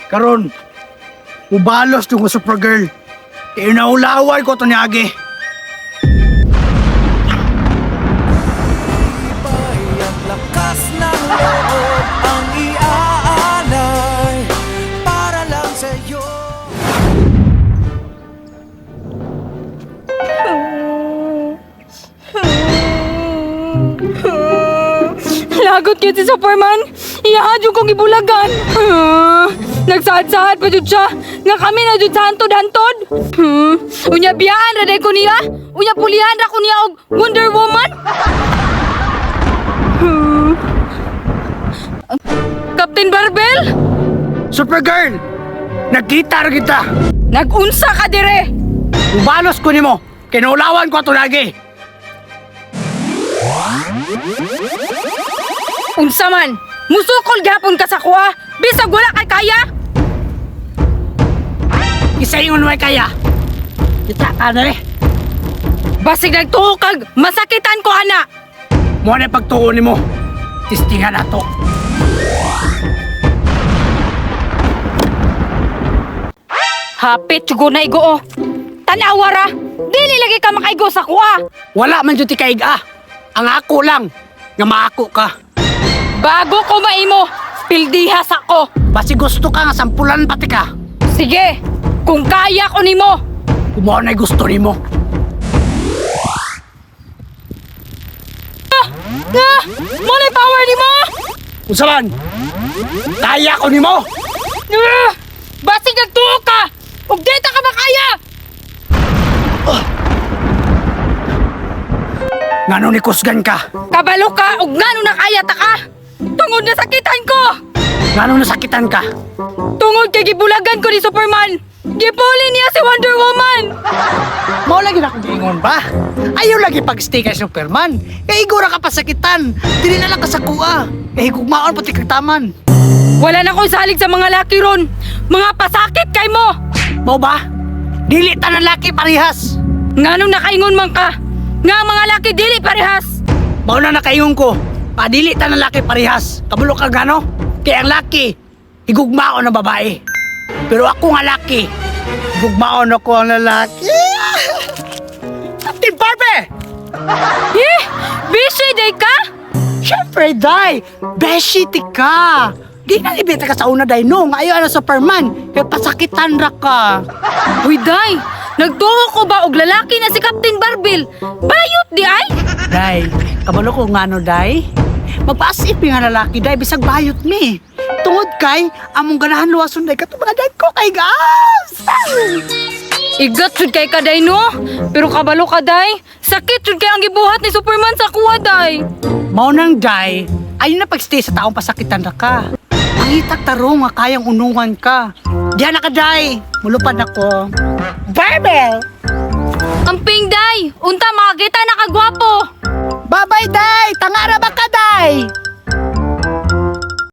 Karon, ubalos tungkol Supergirl. Kaya naulaway ko to ni Agi. At lakas ng loob ang iaalay para lang sa'yo. Lagot yun si Superman. Iyahan yung kong ibulagan. Ah, nagsaad-saad pa jud siya. Nga kami na jud sa hantod-hantod. Unya biyaan ra day ko niya. Unya pulihan ra ko niya og Wonder Woman. Captain Barbell, Supergirl! Nagkita ra kita! nagunsa ka dire. Ubalos ko nimo. Kinaulawan ko ato lagi. Unsa man? Musukol gihapon ka sa kuha. Bisag wala kay kaya. Isa ingon way kaya. Kita ka na eh. Basig nagtuo kag masakitan ko ana. Mo na pagtuo nimo. Tistingan ato. Hapit jugo na igoo. Tanawa ra. Dili lagi ka makaigo sa kuha. Wala man jud ti kaig-a. Ang ako lang nga maako ka. Bago ko maimo, pildihas ako. Basi gusto ka nga sampulan pati ka. Sige, kung kaya ko nimo. Kung na gusto nimo. Nga, mo na power nimo. Unsa man? Kaya ko nimo. Ah, basig nagtuo ka. Ug di ta ka makaya. Ngano ni kusgan ka? Kabalo ka ug ngano na kaya ta ka. Tungod na sakitan ko. Ngano nasakitan ka? Tungod kay gibulagan ko ni Superman. Gipuli niya si Wonder Woman. Mao lagi na akong giingon ba? Ayaw lagi pag-stay kay Superman. Kay igura ka pasakitan. Dili na lang ka sa kuha. Kay higugmaon pati kag taman. Wala na ko'y salig sa mga laki ron. Mga pasakit kay mo. Mao ba? Dili ta laki parehas. Nganong nakaingon man ka? Nga ang mga laki dili parehas. Mao na nakaingon ko. Padili ta laki parehas. Kabulo ka gano? Kay ang laki, higugmaon ang babae. Pero ako nga laki, higugmaon ako ang lalaki. Captain Barbe! Eh, busy day ka? Siyempre, day! Beshi ti ka! Di na libita ka sa una, day, no? Nga ayaw ano Superman. Kaya pasakitan ra ka. Uy, day, nagtuo ko ba og lalaki na si Captain Barbil? Bayot di ay? Day, kabalo ko nga no, day. Magpaasip nga lalaki, day, bisag bayot mi. Tungod kay, among ganahan luwason, day, katubadan ko kay gas! Igat jud kay ka day no? Pero kabalo ka day, sakit jud kay ang gibuhat ni Superman sa kuha day. Mao nang day, ayaw na pagstay sa taong pasakitan ra ka. Ang tarong nga kayang unungan ka. Diyan na ka, day. Mulupad ako. Barbell! Amping day, unta makakita na kagwapo. Babay, day! Tangara ba ka, day?